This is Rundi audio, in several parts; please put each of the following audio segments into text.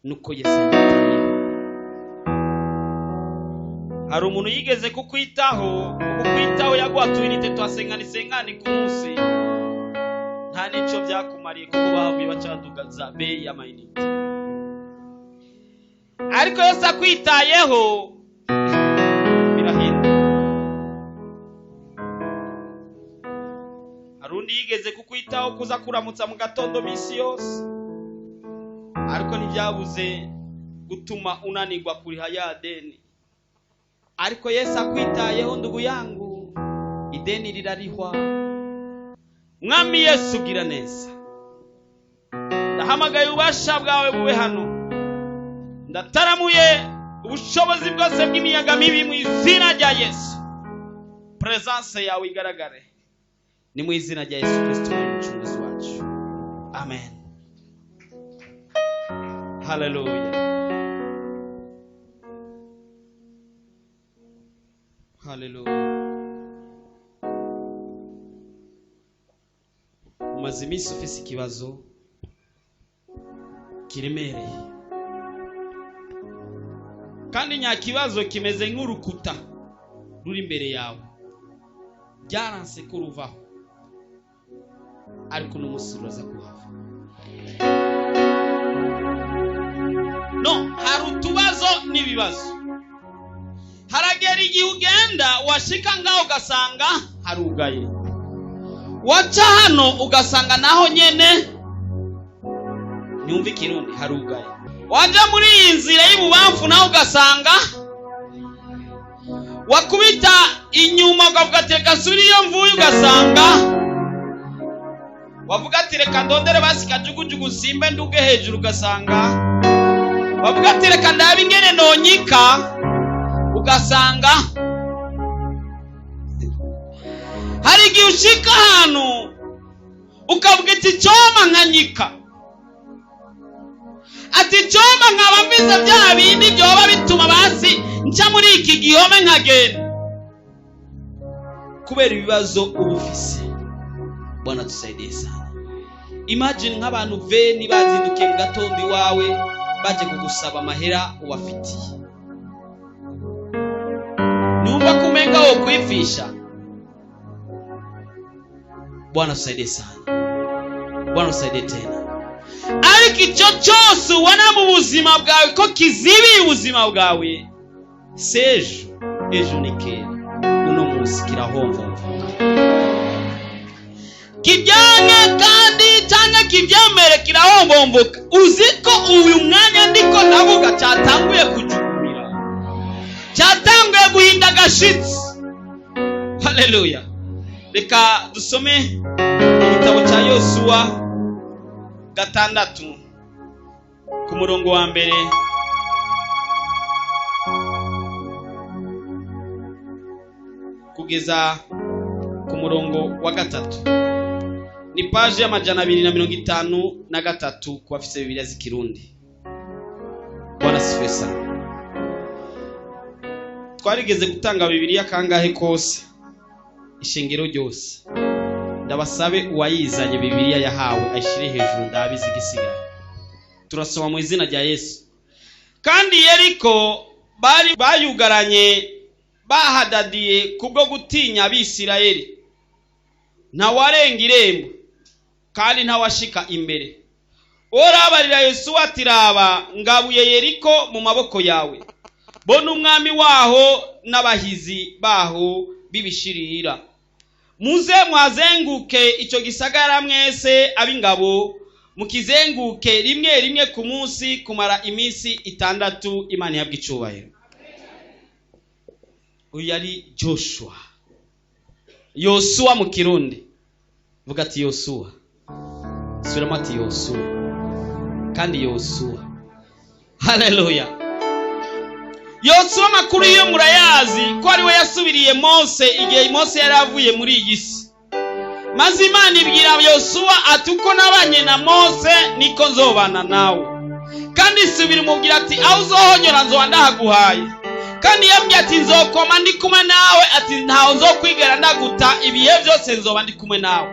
Nuko Yesu yitayeho. Hari umuntu yigeze kukwitaho, kukwitaho yaguha tuyinite twasengana isengane ku munsi, nta n'icyo byakumariye kuko bavuye bacadugaza beyi y'amayinite. Ariko Yesu akwitayeho birahinduka. Hari undi yigeze kukwitaho kuza kuramutsa mu gatondo minsi yose, ariko ntibyabuze gutuma unanirwa kuriha ya deni. Ariko Yesu akwitayeho, ndugu yangu, ideni rirarihwa. Mwami Yesu, ugira neza, ndahamagaye ububasha bwawe bube hano. Ndataramuye ubushobozi bwose bw'imiyaga mibi mu izina rya Yesu. Presence yawe igaragare, ni mu izina rya Yesu Kristo umucunguzi wacu, amen. Haleluya, haleluya. Umaze iminsi ufise ikibazo kiremereye, kandi nyakibazo kimeze nk'urukuta ruri imbere yawe, byaranse ko ruvaho, ariko uno munsi ruraza kuhava. No hari utubazo n'ibibazo, haragera igihe ugenda washika ngaho ugasanga harugaye, waca hano ugasanga naho nyene nyumva ikirundi harugaye, waja muri iyi nzira y'ibubamfu naho ugasanga, wakubita inyuma ukavuga ati reka nsubire iyo mvuye, ugasanga wavuga ati reka ndondere basi kajugujugu nsimbe nduge hejuru, ugasanga wavuga ati reka ndabe ingene nonyika, ugasanga hari igihe ushika ahantu ukavuga ati cyoma nkanyika, ati cyoma nkaba mbize bya bindi byoba bituma basi nca muri iki gihome nkagenda, kubera ibibazo uba ufise. Bwana tusaidie sana. Imagine nk'abantu veni bazindukiye mu gatondo iwawe baje kugusaba amahera ubafitiye, numva ko umenga wo kwifisha. Bwana tusaidie sana, Bwana tusaidie tena. Ariko icyo cyose ubona mu buzima bwawe ko kizibiye ubuzima bwawe, sejo ejo ni kera, uno munsi kirahomvomvoka, kijyanye kandi cyangwa kibyemere kirahombomboka. Uzi ko uyu mwanya ndiko ndavuga cyatanguye kujugumira, cyatanguye guhinda agashitsi. Haleluya. Reka dusome igitabo cya Yosuwa 6 ku murongo wa 1 kugeza ku murongo wa 3. Ni paje ya 253 ku bafise Bibiliya z'ikirundi. Bwana asifiwe sana. Twarigeze gutanga Bibiliya kangahe kose ishengero ryose. Ndabasabe uwayizanye Bibiliya yahawe ayishire hejuru, ndabizi igisigaye. Turasoma mu izina rya Yesu. Kandi Yeriko bari bayugaranye bahadadiye kubwo gutinya Abisirayeli, ntawarenga irembo kandi ntawashika imbere. Orabarira Yosuwa ati raba ngabuye Yeriko mu maboko yawe, bo n'umwami waho n'abahizi baho b'ibishirira. Muze mwazenguke icyo gisagara mwese ab'ingabo, mukizenguke rimwe rimwe ku munsi kumara iminsi 6. Imana ihabwe icubahiro. Uyu yari Joshua, Yosuwa mu Kirundi. Vuga ati Yosuwa, subiramo ati Yosuwa, kandi Yosuwa. Haleluya. Yosuwa amakuru yo murayazi ko ari we yasubiriye Mose igihe Mose yari avuye muri iyi si. Maze Imana ibwira Yosuwa ati uko nabanye na Mose niko nzobana nawe. Kandi isubira imubwira ati aho uzohonyora nzoba ndahaguhaye. Kandi yambwiye ati nzokoma ndi kumwe nawe, ati ntaho nzokwigera ndaguta, ibihe byose nzoba ndi kumwe nawe.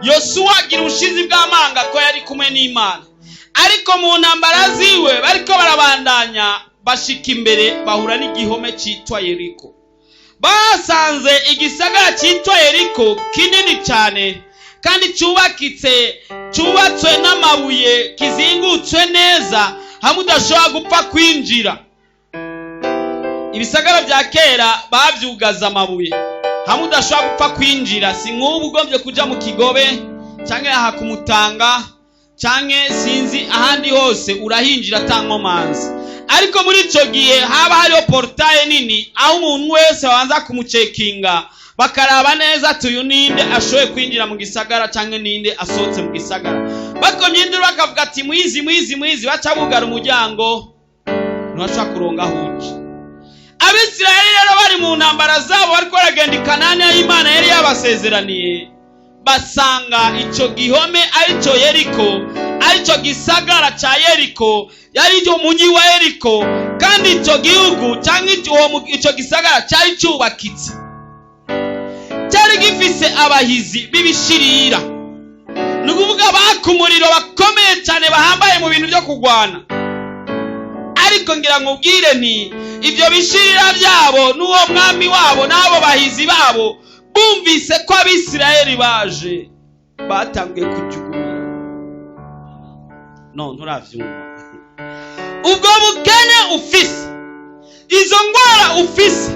Yosuwa agira ubushizi bw'amanga ko yari kumwe n'Imana. Ariko mu ntambara ziwe bariko barabandanya, bashika imbere bahura n'igihome cyitwa Yeriko. Basanze igisagara cyitwa Yeriko kinini cyane kandi cyubakitse, cyubatswe n'amabuye, kizingutswe neza, hamwe udashobora gupfa kwinjira. Ibisagara bya kera babyugaza amabuye, hamwe udashobora gupfa kwinjira. Si nk'ubu ugombye kuja mu Kigobe cyangwa aha kumutanga cyangwa sinzi ahandi hose, urahinjira ata nkomanzi. Ariko muri icyo gihe haba hariho portail nini, aho umuntu wese babanza kumucekinga, bakaraba neza ati: "Uyu ninde ashoboye kwinjira mu gisagara cyangwa ninde asohotse mu gisagara?" Bakomye induru, bakavuga ati: "Mwizi, mwizi, mwizi!" Baca bugara umuryango, ntibashobora kuronga aho uca. Abisirayeli rero bari mu ntambara zabo, bariko baragenda i Kanani aho Imana yari yabasezeraniye, basanga icyo gihome aricyo Yeriko, aricyo gisagara cya Yeriko, yari icyo mujyi wa Yeriko. Kandi icyo gihugu cyangwa icyo gisagara cyari cyubakitse, cyari gifise abahizi b'ibishirira, ni ukuvuga baka umuriro, bakomeye cyane, bahambaye mu bintu byo kurwana. Ariko ngira ngo ubwire nti ibyo bishirira byabo n'uwo mwami wabo n'abo bahizi babo, bumvise ko Abisirayeli baje, batangiye kujugumira. No nturavyumva. Ubwo bukene ufise, izo ndwara ufise,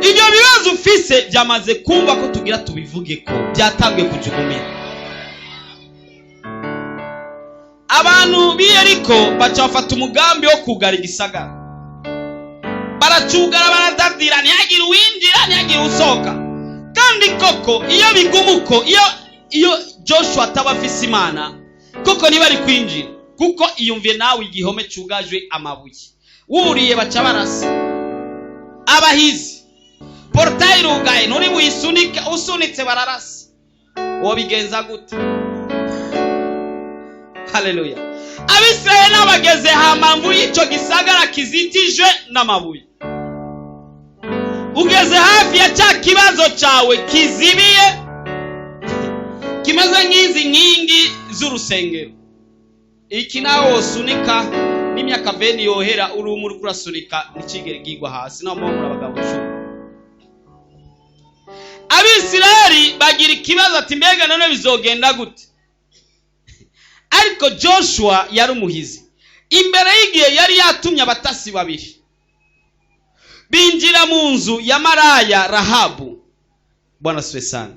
ibyo bibazo ufise, byamaze kumva ko tugira tubivuge ko byatangiye kujugumira. Abantu b'i Yeriko baca bafata umugambi wo kugara igisagara, baracugara, baradadira, ntihagire uwinjira, ntihagire usohoka. Kandi koko iyo biguma uko, iyo Joshua ataba afise Imana, koko ntibari kwinjira, kuko iyumviye nawe igihome cyugajwe amabuye, wuriye baca barasa abahizi, portail irugaye, nturi buyisunike, usunitse bararasa, wobigenza gute? Haleluya! Abisirayeli n'abageze hamamvu y'icyo gisagara kizitijwe n'amabuye, ugeze hafi ya cya kibazo cyawe kizibiye, kimeze nk'izi nkingi z'urusengero. Iki nawe wosunika n'imyaka 20 yohera, uri umwe uriko urasunika, ntikigere kigwa hasi. Naho muba muri abagabo 10. Abisirayeli bagira ikibazo ati: "Mbega none bizogenda gute?" Ariko Joshua yari umuhizi. Imbere y'igihe yari yatumye abatasi babiri, binjira mu nzu ya maraya Rahabu. Bwana asifiwe sana.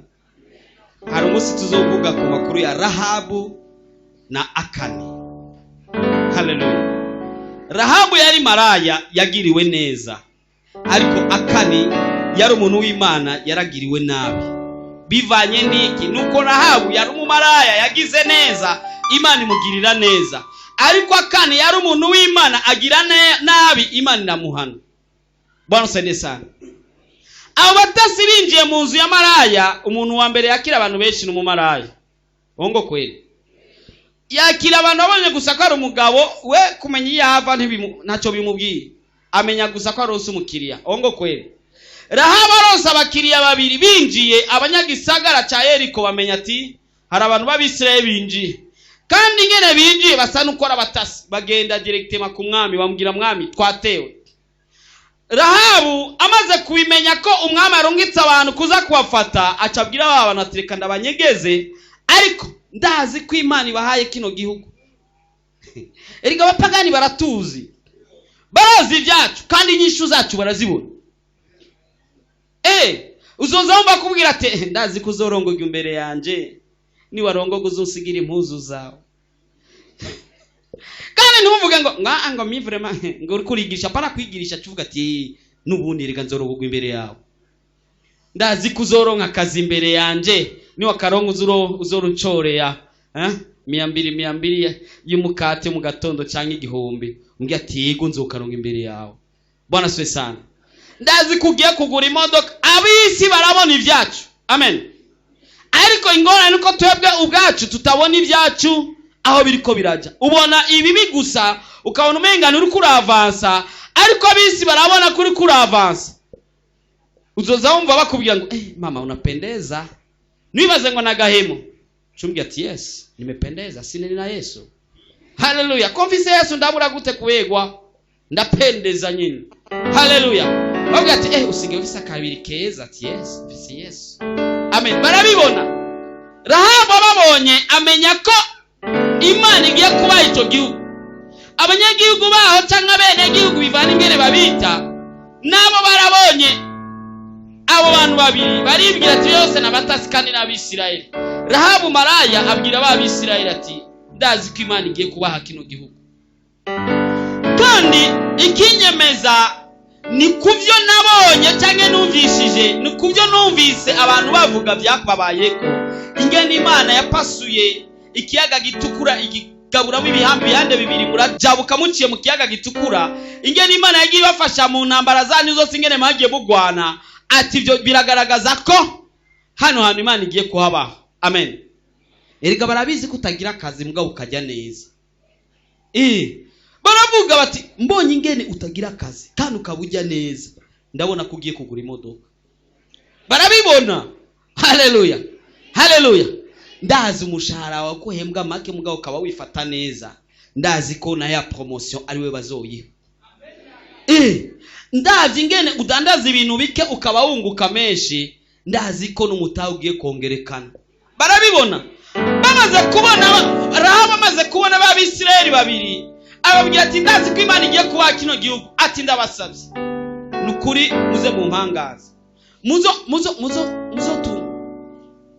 Hari umunsi tuzovuga ku makuru ya Rahabu na Akani. Haleluya! Rahabu yari maraya, yagiriwe neza, ariko Akani yari umuntu w'Imana, yaragiriwe nabi. Bivanye n'iki? Nuko Rahabu yari umumaraya, yagize neza, Imana imugirira neza, ariko Akani yari umuntu w'Imana, agira nabi, Imana iramuhana. Bwana usaidie sana. Abo batasi binjiye mu nzu ya maraya. Umuntu wa mbere yakira abantu benshi ni umumaraya. Bongo kweli? Yakira abantu abonye gusa ko ari umugabo we, kumenya iyo ava ntacyo bimubwiye, amenya gusa ko aronse umukiriya. Ongo kweli? Rahabu aronse abakiriya babiri binjiye, abanyagisagara cya Yeriko bamenya ati hari abantu b'Abisirayeli binjiye, kandi ingene binjiye basa n'uko ari abatasi. Bagenda directement ku mwami, bamubwira: "Mwami, twatewe." Rahabu amaze kubimenya ko umwami arungitse abantu kuza kubafata, aca abwira ba bantu ati: "Reka ndabanyegeze, ariko ndazi ko Imana ibahaye kino gihugu. Erega abapagani baratuzi, barazi ibyacu, kandi inyishu zacu barazibona." Uzoza wumva kubwira ati: "Ndazi ko uzorongoga imbere yanje, niwarongoga uzunsigira impuzu zawe." Kandi ntuvuge ngo ngo mi vraiment ngo uri kurigisha para kwigirisha, tuvuga ati: "N'ubundi reka nzorongorwa imbere yawe, ndazi ko uzoronka akazi imbere yanje, niwakaronka uzoroncoreya 200 200 y'umukate mu gatondo cyangwa 1000." Umbwira ati: "Yego, nzokaronka imbere yawe." Bwana asifiwe sana. "Ndazi ko ugiye kugura imodoka." Ab'isi barabona ibyacu, amen. Ariko ingorane nuko twebwe ubwacu tutabona ibyacu aho biriko birajya. Ubona ibibi gusa, ukabona umengana uriko uravansa, ariko ab'isi barabona ko uriko uravansa. Uzoza wumva bakubwira ngo: "Mama, unapendeza." Ntiwibaze ngo nagahemo, cumbwira ati: "Yes, nimependeza, si nina Yesu." Haleluya! Ko mfise Yesu, ndabura gute kubegwa? Ndapendeza nyine. Haleluya! Bavuga ati: "Usigaye ufise akabiri keza." Ati: "Yesu, mfise Yesu." Amen. Barabibona. Rahabu ababonye amenya ko Imana igiye kubaha icyo gihugu. Abanyagihugu baho cyangwa abenegihugu, bivana ingene babita, nabo barabonye abo bantu babiri, baribwira ati: "Yose n'abatasi kandi n'Abisirayeli." Rahabu maraya abwira ba Bisirayeli ati: "Ndazi ko Imana igiye kubaha kino gihugu, kandi ikinyemeza ni ku byo nabonye cyangwa numvishije, ni ku byo numvise abantu bavuga byababayeko, ingene Imana yapasuye ikiyaga Gitukura, igigaburamo ibihande bibiri, murajabuka muciye mu kiyaga Gitukura, ingene Imana yagiye ibafasha mu ntambara zanyu zose, ingene mwagiye mugwana." Ati: "Ibyo biragaragaza ko hano hantu Imana igiye kuhabaha." Amen. Erega barabizi ko utagira akazi mugabo ukajya neza. Baravuga bati: "Mbonye ingene utagira akazi kandi ukaba ujya neza, ndabona ko ugiye kugura imodoka." Barabibona. Haleluya, haleluya! "Ndazi umushahara wawe ko uhembwa make, mugabo ukaba wifata neza, ndazi ko na ya promotion ari we bazoyiha. Ndazi ingene udandaza ibintu bike ukaba wunguka menshi, ndazi ko n'umutahe ugiye kongerekana." Barabibona. Bamaze kubona, Rahabu amaze kubona ba Bisirayeli babiri, ababwira ati: "Ndazi ko Imana igiye kubaha kino gihugu." Ati: "Ndabasabye, ni ukuri muze mu mpangaza, muzo muzo muzo muzo tu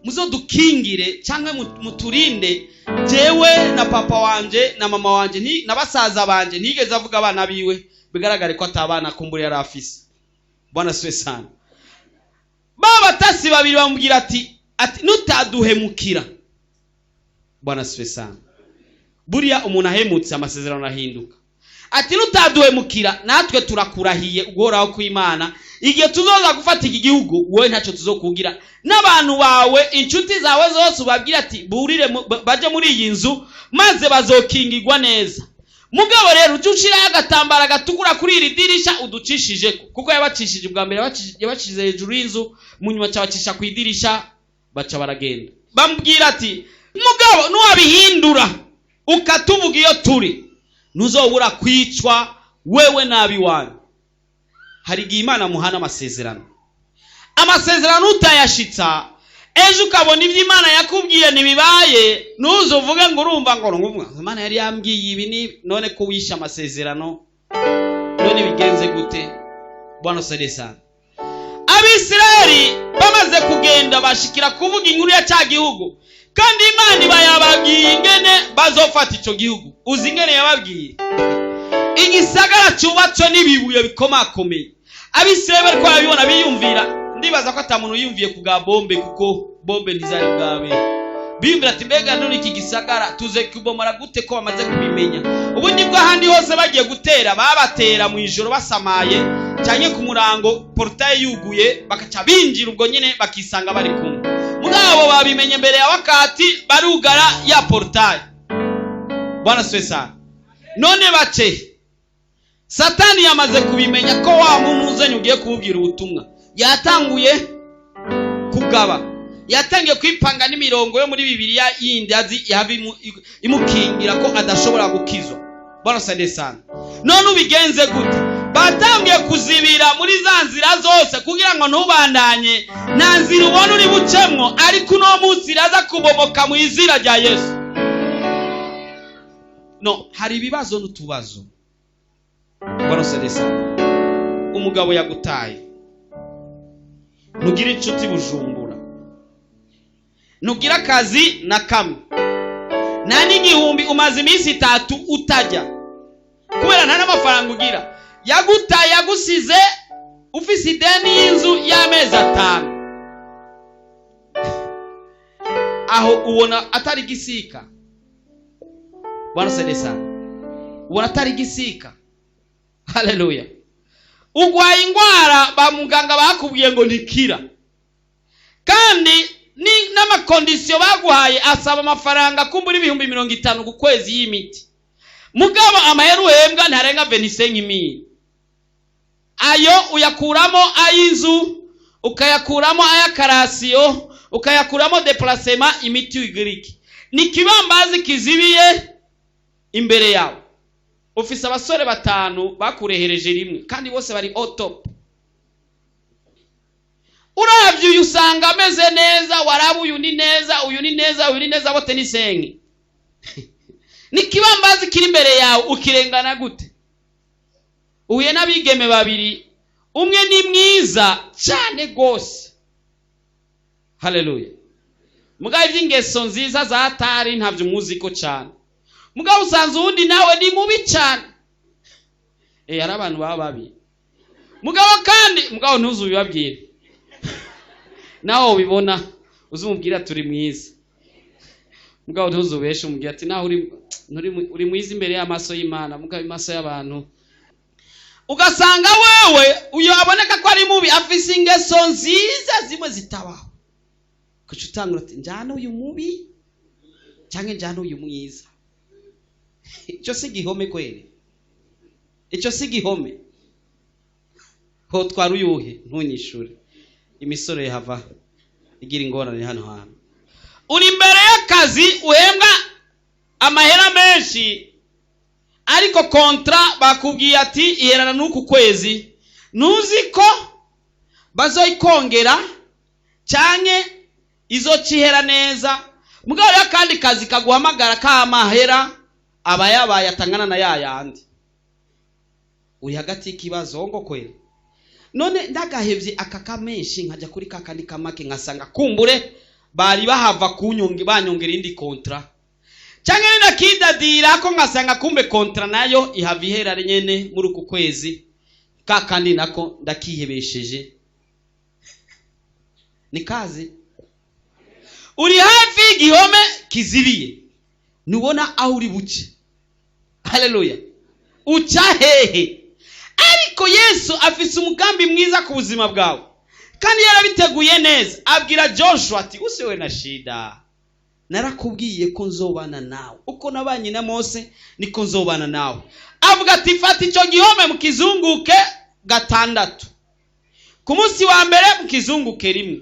muzo dukingire cyangwa muturinde jewe na papa wanje na mama wanje na basaza banje." Ntigeze avuga abana biwe, bigaragare ko atabana kumbura yari afise. Bwana siwe sana. Ba batasi babiri bamubwira ati: "Nutaduhemukira." Bwana siwe sana. Buriya umuntu ahemutse amasezerano arahinduka. Ati: "Nutaduhemukira, natwe turakurahiye uguhoraho kw'Imana, igihe tuzoza gufata iki gihugu, wowe ntacyo tuzokugira n'abantu bawe. Inshuti zawe zose ubabwira ati burire baje muri iyi nzu, maze bazokingirwa neza. Mugabo rero ujye ushiraho agatambara gatukura kuri iri dirisha uducishije." Kuko yabacishije ubwa mbere, yabacishije hejuru y'inzu, mu nyuma acabacisha ku idirisha, baca baragenda. Bamubwira ati: "Mugabo nuwabihindura ukatuvuga iyo turi, ntuzobura kwicwa wewe n'ab'iwanyu." Hari igihe Imana muhana amasezerano, amasezerano utayashitsa, ejo ukabona ibyo Imana yakubwiye ntibibaye, ntuzuvuge ngo urumva ngo ngumwa Imana yari yambwiye ibi ni none ko wishe amasezerano, none bigenze gute? Bwana sede sana. Abisirayeli bamaze kugenda, bashikira kuvuga inkuru ya cya gihugu, kandi Imana iba yababwiye ingene bazofata ico gihugu. Uzi ingene yababwiye? Igisagara cyubatswe n'ibibuye bikomakomeye. Abisirayeli bariko barabibona, biyumvira, ndibaza ko ata muntu yiyumviye ku bwa bombe, kuko bombe ntizari bwabe. Biyumvira ati: "Mbega none iki gisagara tuze kubomora gute ko bamaze kubimenya?" Ubundi bwo ahandi hose bagiye gutera, babatera mu ijoro basamaye cyane, ku murango, portail yuguye, bakaca binjira ubwo nyine, bakisanga bari kumwe. Mugabo babimenye mbere ya wakati, barugara ya portail. Bwana siwe sana. None bace Satani yamaze kubimenya ko wa muntu uzanye ugiye kumubwira ubutumwa yatanguye kugaba, yatangiye kwipanga n'imirongo yo muri Bibiliya yindi azi yaba imukingira ko adashobora gukizwa. Bwana sande sana. None ubigenze gute? Batangiye kuzibira muri za nzira zose kugira ngo ntubandanye. Nta nzira ubona uri bucemwo, ariko uno munsi iraza kubomoka mu izina rya Yesu. No hari ibibazo n'utubazo. Bwana sande sana. Umugabo yagutaye, ntugira inshuti Bujumbura, ntugira akazi na kamwe, nta n'igihumbi, umaze iminsi 3 utajya kubera nta n'amafaranga ugira. Yagutaye, yagusize ufise ideni y'inzu y'amezi 5. Aho ubona atari gisika? Bwana sede sana. Ubona atari gisika? Haleluya! Ugwaye ingwara, ba muganga bakubwiye ngo ntikira, kandi ni n'amakondisiyo baguhaye asaba amafaranga kumbura 50,000 ku kwezi y'imiti, mugabo amahera uhembwa ntarenga 25 mille. Ayo uyakuramo ay'inzu, ukayakuramo ay'akarasiyo, ukayakuramo déplacement, imiti wigiriki. Ni ikibambazi kizibiye. Imbere yawe ufise abasore batanu bakurehereje rimwe, kandi bose bari au top. Uravye uyu usanga ameze neza, waraba uyu ni neza, uyu ni neza, uyu ni neza, bote ni sengi. Ni kibambazi kiri imbere yawe, ukirengana gute? Uhuye n'abigeme babiri, umwe ni mwiza cyane rwose, haleluya, mugabo iby'ingeso nziza za tari ntabyo umuzi ko cyane. Mugabo usanze uwundi nawe ni mubi cyane. Hari abantu baba babi, mugabo kandi mugabo ntuzubibabwire, nawe ubibona uzumubwira turi mwiza, mugabo ntuzubeshe, umubwira ati naho uri mwiza imbere y'amaso y'Imana, mugabo amaso y'abantu. Ugasanga wewe uyo aboneka ko ari mubi afise ingeso nziza zimwe zitabaho, kuca utangura ati njyana uyu mubi cyangwa njyana uyu mwiza. Icyo si igihome kweri, icyo si igihome. Hotwara uyuhe? Ntunyishure. Imisoro yahava igira ingorane hano hantu. Uri imbere y'akazi uhembwa amahera menshi, ariko kontra bakubwiye ati iherana n'uku kwezi, ntuzi ko bazoyikongera canke izocihera neza. Mugabo rero akandi kazi kaguhamagara k'amahera aba yabaye atangana na yayandi. Uri hagati y'ikibazo ngo kweri none ndagahevye aka kamenshi nkajya kuri kakandi kamake, nkasanga kumbure bari bahava kunyonge banyongera indi kontra, canke ninakidadira ko nkasanga kumbe kontra nayo ihava ihera nyene muri uku kwezi, kakandi nako ndakihebesheje. Ni kazi. Uri hafi y'igihome kizibiye, ntubona aho uri buce. Haleluya. Uca hehe? Ariko Yesu afise umugambi mwiza ku buzima bwawe, kandi yarabiteguye neza. Abwira Joshua ati usiwe na shida, narakubwiye ko nzobana nawe, uko nabanye na Mose niko nzobana nawe. Avuga ati fata icyo gihome mukizunguke gatandatu, ku munsi wa mbere mukizunguke rimwe,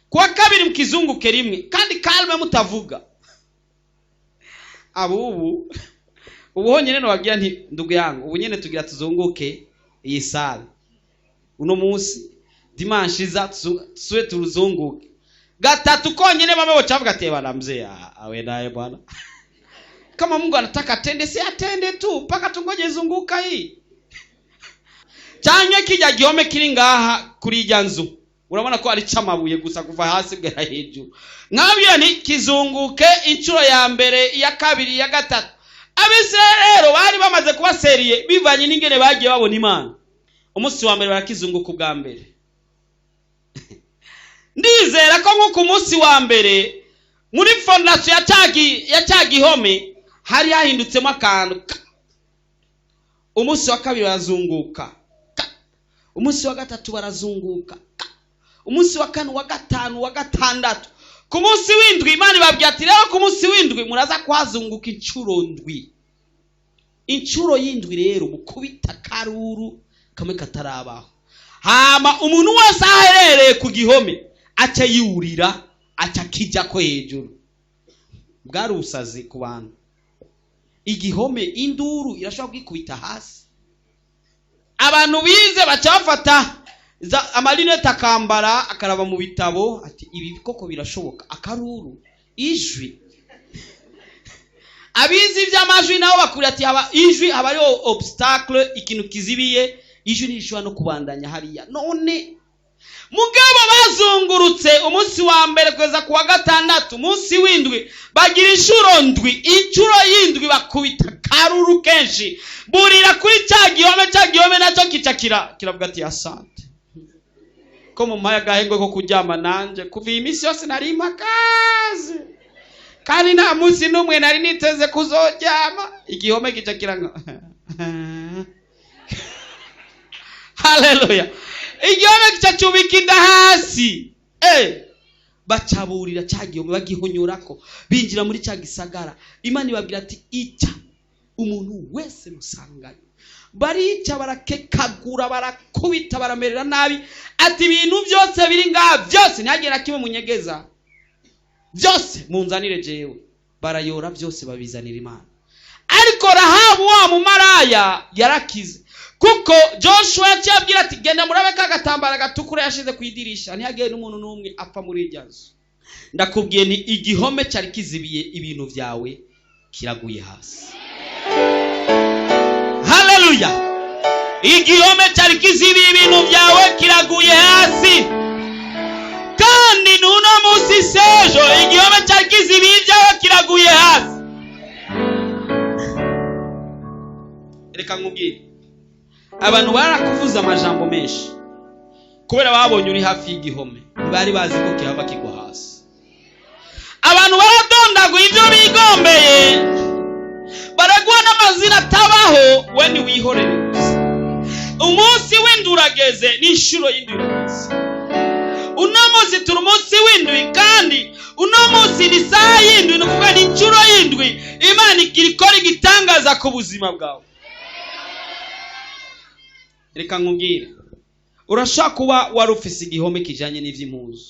ku wa kabiri mukizunguke rimwe, kandi kalme mutavuga. Abubu ubu honyine nababwira nti ndugu yangu, ubu nyene tugira tuzunguke iyi sale uno munsi, dimanche iza tusube turuzunguke gatatu konyine. Mama bocavuga ati bana mzee, awe naye bwana kama Mungu anataka atende, si atende tu mpaka tungoje zunguka hii. Canke kijya gihome kiri ngaha kuri ijya nzu, urabona ko ari camabuye gusa kuva hasi kugera hejuru. Nkabwira nti kizunguke inshuro ya mbere, iya kabiri, iya gatatu. Abisirayeli rero bari bamaze kuba seriye bivanye n'ingene bagiye babona Imana. Umunsi wa mbere barakizunguka ubwa mbere. Ndizera ko nko ku munsi wa mbere muri fondasiyo ya cya gihome hari hahindutsemo akantu. Umunsi wa kabiri barazunguka, umunsi wa gatatu barazunguka, umunsi wa kane, wa gatanu, wa gatandatu. Ku munsi w'indwi Imana ibabwira ati rero ku munsi w'indwi muraza kuhazunguka inshuro ndwi. Inshuro y'indwi rero mukubita karuru kamwe katarabaho, hama umuntu wese aherereye ku gihome aca yurira, aca akijya ko hejuru. Bwari ubusazi ku bantu. Igihome induru irashobora kwikubita hasi. Abantu bize baca bafata amarinete akambara, akaraba mu bitabo ati ibi koko birashoboka, akaruru, ijwi. Abizi iby'amajwi nabo bakura ati haba ijwi, haba hariho obstacle, ikintu kizibiye, ijwi ntirishobora no kubandanya hariya. None mugabo bazungurutse umunsi wa mbere kugeza ku wa gatandatu, umunsi w'indwi bagira inshuro ndwi. Inshuro y'indwi bakubita karuru kenshi, burira kuri cya gihome, cya gihome nacyo kica kiravuga ati asante ko mumpaye agahengwe ko kuryama nanje, kuva iyi minsi yose nari mpagaze kandi nta munsi n'umwe nari niteze kuzoryama. Igihome kica kiranga. Haleluya. Igihome kica cubika inda hasi. Bacaburira cya gihome, bagihonyurako, binjira muri cya gisagara. Imana ibabwira ati ica umuntu wese musanganye. Barica, barakekagura, barakubita, baramerera nabi. Ati ibintu byose biri ngaha byose ntihagire na kimwe munyegeza, byose munzanire jewe. Barayora byose babizanira Imana. Ariko Rahabu wa mumaraya yarakize, kuko Joshua yaciye abwira ati genda murabe ka gatambara gatukura yashize ku idirisha, ntihagire n'umuntu n'umwe apfa muri irya nzu. Ndakubwiye ni igihome cyari kizibiye ibintu byawe kiraguye hasi. Haleluya! Igihome cyari kizibiye ibintu byawe kiraguye hasi. Kandi n'uno munsi sejo igihome cyari kizibiye ibyawe kiraguye hasi. Reka nkubwire, abantu barakuvuza amajambo menshi kubera babonye uri hafi y'igihome, ntibari bazi ko kihava kigwa hasi. Abantu baradondaguye ibyo bigombeye, baraguha n'amazina atabaho, we ntiwihorere gusa. Umunsi w'indwi urageze, n'inshuro y'indwi irageze. Uno munsi turi umunsi w'indwi, kandi uno munsi ni isaha y'indwi, ni ukuvuga ni inshuro y'indwi Imana igira ikora igitangaza ku buzima bwawe. Reka nkubwire, urashobora kuba wari ufise igihome kijanye n'ivy'impuzu.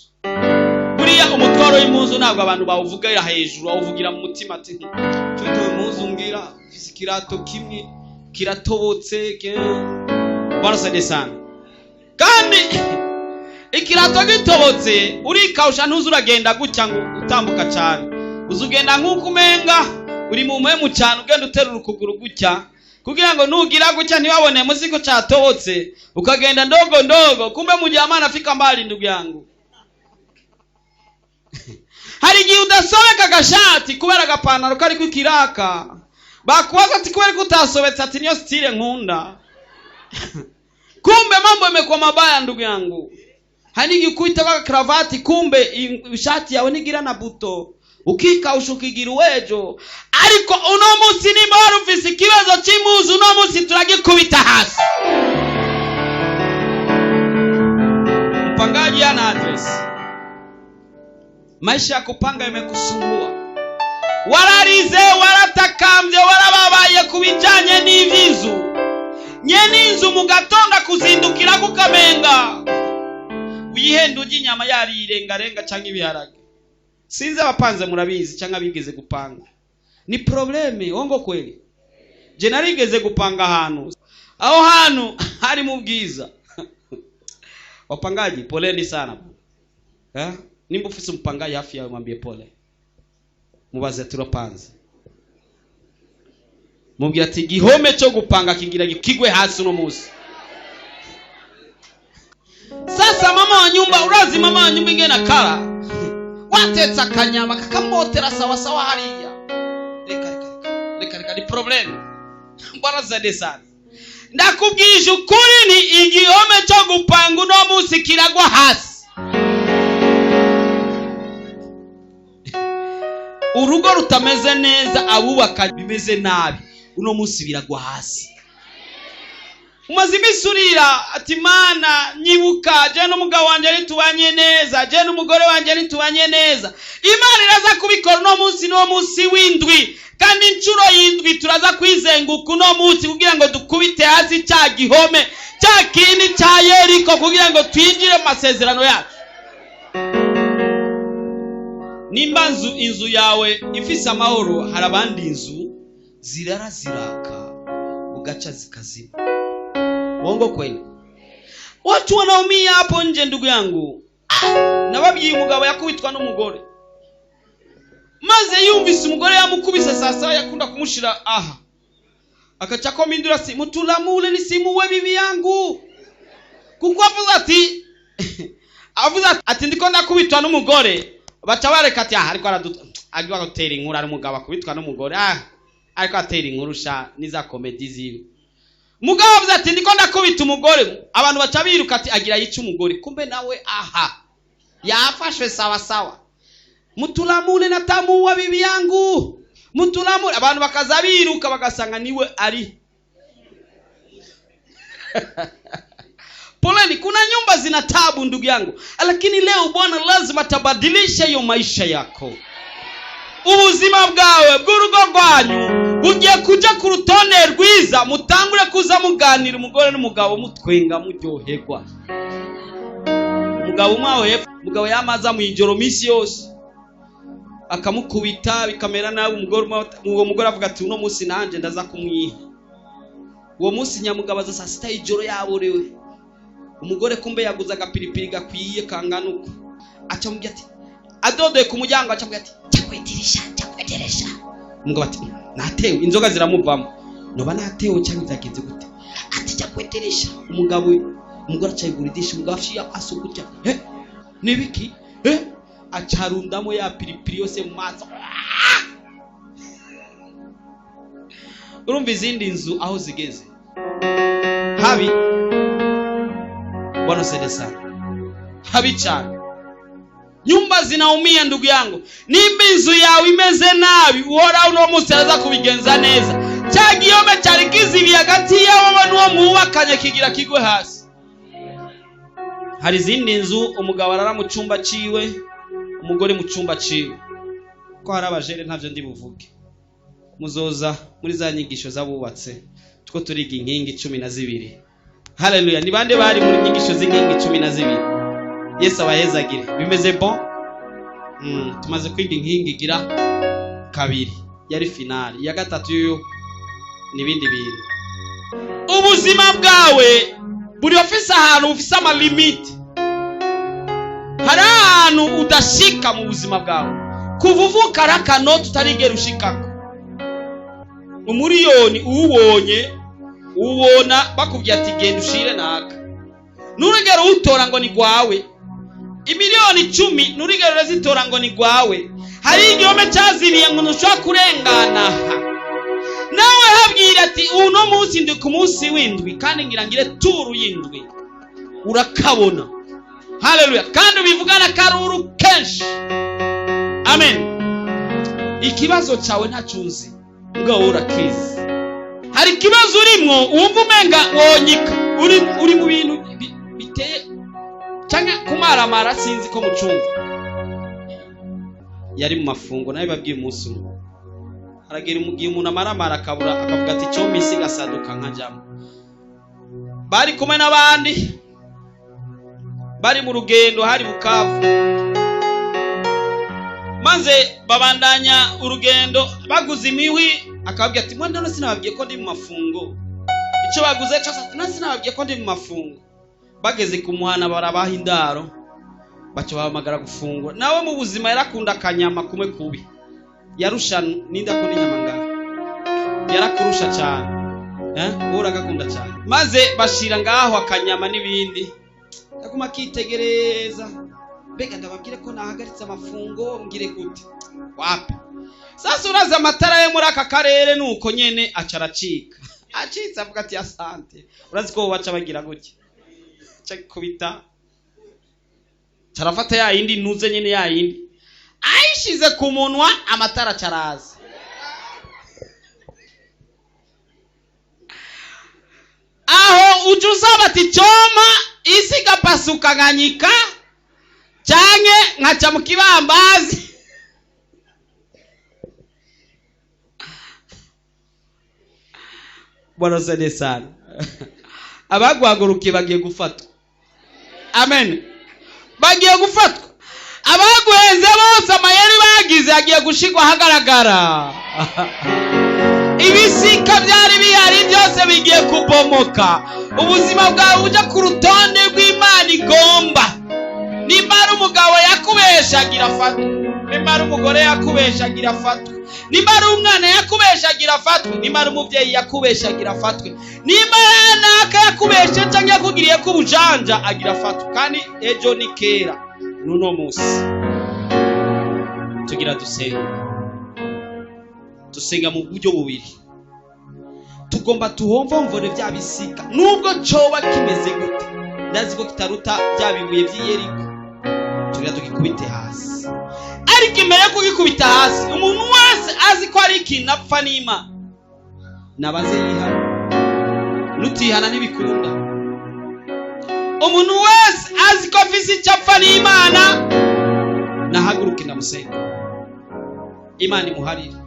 Buriya umutwaro w'impuzu ntabwo abantu bawuvugira hejuru, bawuvugira mu mutima ati mfite impuzu ngira, mfise ikirato kimwe kiratobotse, barasade sana. Kandi ikirato gitobotse urikawusha, ntuzi uragenda gutya ngo utambuka cyane, uzugenda nk'uko umenga uri mu mpemu cyane, ugenda uterura ukuguru gutya kugira ngo nugira gutya ntibabone muzi ko cyatobotse, ukagenda ndogo ndogo, kumbe mu gihe Amana afika mbali. Ndugu yangu, hari igihe udasobeka agashati kubera agapantaro kariko ikiraka, bakubaza ati kubera ko utasobetse, ati niyo style nkunda. Kumbe mambo yamekuwa mabaya ndugu yangu. Hari igihe ukubita kwa karavati, kumbe ishati yawe ntigira na buto, ukikawusha ukigira uwejo. Ariko uno munsi nimba wari ufise ikibazo cy'impuzu, uno munsi turagikubita hasi. Mpangaji hana address. Maisha ya kupanga yamekusumbua, wararize, waratakambye, warababaye ku bijanye n'ivy'inzu. Nyene inzu mu gatondo kuzindukira kukamenga wihenda urya inyama yarirengarenga canke ibiharage. Sinzi abapanze murabizi canke abigeze gupanga, ni problème wongo kweli. Je narigeze gupanga ahantu, aho hantu hari mu bwiza. Wapangaji poleni sana eh? Nimba ufise umupangaji hafi yawe mwambie pole, mubaze turapanze, mubwira ati igihome cyo gupanga kigira kigwe hasi uno munsi. Sasa mama wa nyumba, urazi mama wa nyumba ingena kara watetse akanyama kakamotera sawa sawa hariya, reka reka reka reka reka, ni problème. Bwana sana, ndakubwije ukuri ni igihome cyo gupanga uno munsi kiragwa hasi. Urugo rutameze neza, abubaka bimeze nabi, uno munsi biragwa hasi. Umaze iminsi urira ati Mana nyibuka, je n'umugabo wanje ntitubanye neza, je n'umugore wanje ntitubanye neza. Imana iraza kubikora uno munsi, n'uwo munsi w'indwi, kandi inshuro y'indwi turaza kwizenguka uno munsi kugira ngo dukubite hasi cya gihome cya kindi cya Yeriko, kugira ngo twinjire mu masezerano yacu. Nimba inzu yawe ifise amahoro, hari abandi inzu zirara ziraka ugaca zikazima. Uongo kweli? Watu wanaumia hapo nje ndugu yangu. Nababwiye umugabo yakubitwa n'umugore, maze yumvise umugore yamukubise saa saba, yakunda kumushira aha, akaca komindura si mutulamule nisimuwe bibi yangu, kuko avuze ati avuze ati ndiko ndakubitwa n'umugore, baca bareka ati ah ariko agiwa gutera inkuru, ari umugabo akubitwa n'umugore, ah ariko atera inkuru sha niza comedy ziwe. Mugabo avuze ati ndiko ndakubita umugore, abantu baca biruka ati agira yica umugore, kumbe nawe aha yafashwe sawa sawa. Mutulamule natamuwa bibi yangu, mutulamule. Abantu bakaza biruka bagasanga niwe ari. Poleni, kuna nyumba zina tabu ndugu yangu, lakini leo Bwana lazima tabadilisha hiyo maisha yako. Ubuzima bwawe bw'urugo rwanyu bugiye kuja ku rutonde rwiza, mutangure kuza muganira umugore n'umugabo, mutwenga muryoherwa. Umugabo umwe aho hepfo, umugabo yamaza mu ijoro misi yose, Akamukubita bikamera nabi. Umugore, uwo mugore avuga ati: "Uno munsi nanjye ndaza kumwiha." Uwo munsi nyamugabo aza saa 6 y'ijoro yaborewe. Umugore kumbe yaguze agapiripiri gakwiye kangana uko. Aca amubwira ati, adodoye ku muryango, aca amubwira ati: "Jya kwidirisha, jya kwidirisha." Umugabo ati: "Natewe." Inzoga ziramuvamo. "Noba natewe cyangwa byagenze gute?" Ati: "Jya kwidirisha." Umugabo, umugore aca yigura idirisha. Umugabo afishe amaso gutya: "Eh, nibiki?" Eh, acarundamo ya piripiri yose mu maso. Urumva izindi nzu aho zigeze habi. Bwana saidie sana, habi cyane. Nyumba zinaumia, ndugu yangu. Nimba inzu yawe imeze nabi, Uhoraho uno munsi araza kubigenza neza. Cya gihome cyari kizibiye hagati yawe n'uwo mwubakanye kigira kigwe hasi. Hari izindi nzu umugabo arara mu cyumba ciwe, umugore mu cyumba ciwe. Ko hari abajere, ntavyo ndi buvuge, muzoza muri za nyigisho z'abubatse two turiga inkingi 12. Haleluya! Ni bande bari muri nyigisho z'inkingi 12? Yesu abahezagire. Bimeze bon. Tumaze kwiga inkingi igira kabiri, yari finale. Iya gatatu yo n'ibindi bintu. Ubuzima bwawe buri ufise ahantu bufise ama limites. Hari ahantu udashika mu buzima bwawe. Kuva uvuka ari akanoti utarigera ushikako. Umuriyoni uwubonye, uwubona bakubwiye ati: "Genda ushire naka." Nurigera uwutora ngo ni gwawe. Imiliyoni 10 nurigera urazitora ngo ni gwawe. Hari igihome cyazibiye ngo ntushobora kurengana aha. Nawe habwira ati: "Uno munsi ndi ku munsi w'indwi, kandi ngira ngire turu y'indwi." Urakabona. Haleluya! Kandi ubivugana akaruru kenshi. Amen. Ikibazo cyawe ntacyo nzi, mugabo wowe urakizi. Hari ikibazo urimwo wumva umenga wonyika, uri mu bintu biteye cyangwa kumaramara. Sinzi ko mucumva. Yari mu mafungo nawe babwiye. Umunsi umwe haragira igihe umuntu amaramara akabura, akavuga ati: "Cyo misi gasaduka nkajyamo." Bari kumwe n'abandi, bari mu rugendo, hari Bukavu. Maze babandanya urugendo, baguze imihwi, akababwira ati: "Mwenda none sinababwiye ko ndi mu mafungo?" Icyo baguze cyose ati: "None sinababwiye ko ndi mu mafungo?" Bageze ku muhana, barabaha indaro, baca bahamagara gufungura. Nawe mu buzima yarakunda akanyama kumwe kubi. Yarusha ninde akunda inyama ngaho? Yarakurusha cyane, eh, wowe uragakunda cyane. Maze bashira ngaho akanyama n'ibindi, aguma akitegereza: "Mbega ndababwire ko nahagaritse amafungo? Mbwire gute? Wapi." Sasa uraza amatara yo muri aka karere nuko nyene aca aracika. Acitse avuga ati: "Asante." Urazi ko baca bagira gutya, aca kubita, carafata ya yindi ntuze nyene, ya yindi ayishize ku munwa, amatara acaraza. Aho uca usaba ati: "Coma isi igapasuka nkanyika, canke nkaca mu kibambazi." Bwana usaidie sana. Abaguhagurukiye bagiye gufatwa. Amen. Bagiye gufatwa. Abaguhenze bose, amayeri bagize agiye gushigwa ahagaragara. Ibisika byari bihari byose bigiye kubomoka. Ubuzima bwawe buja ku rutonde rw'Imana igomba. Nimba ari umugabo yakubeshagira, afatwe. Nimba ari umugore yakubeshagira, afatwe. Nimba ari umwana yakubeshagira, afatwe. Nimba ari umubyeyi yakubeshagira, afatwe. Nimba ari naka yakubeshe cyangwa yakugiriye ko ubujanja, agira afatwe. Kandi ejo ni kera, n'uno munsi tugira dusenga. Dusenga mu buryo bubiri. Tugomba tuhomvomvore bya bisika, nubwo coba kimeze gute. Ndazi ko kitaruta bya bibuye by'Iyeriko. Tugira tugikubite hasi. Ariko imbere yo kugikubita hasi, umuntu wese azi ko ari ikintu apfa n'Imana nabaze yihana. Nutihana ntibikunda. Umuntu wese azi ko afise icyo apfa n'Imana nahaguruke ndamusenga, Imana imuharire,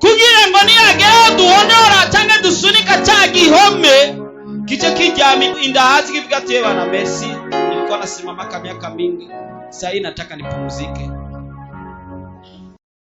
kugira ngo niyageraho duhonora cyangwa dusunika cya gihome, kice kiryama inda hasi, kivuga ati: "Bana, merci, nilikuwa nasimama miaka mingi, sasa hii nataka nipumzike."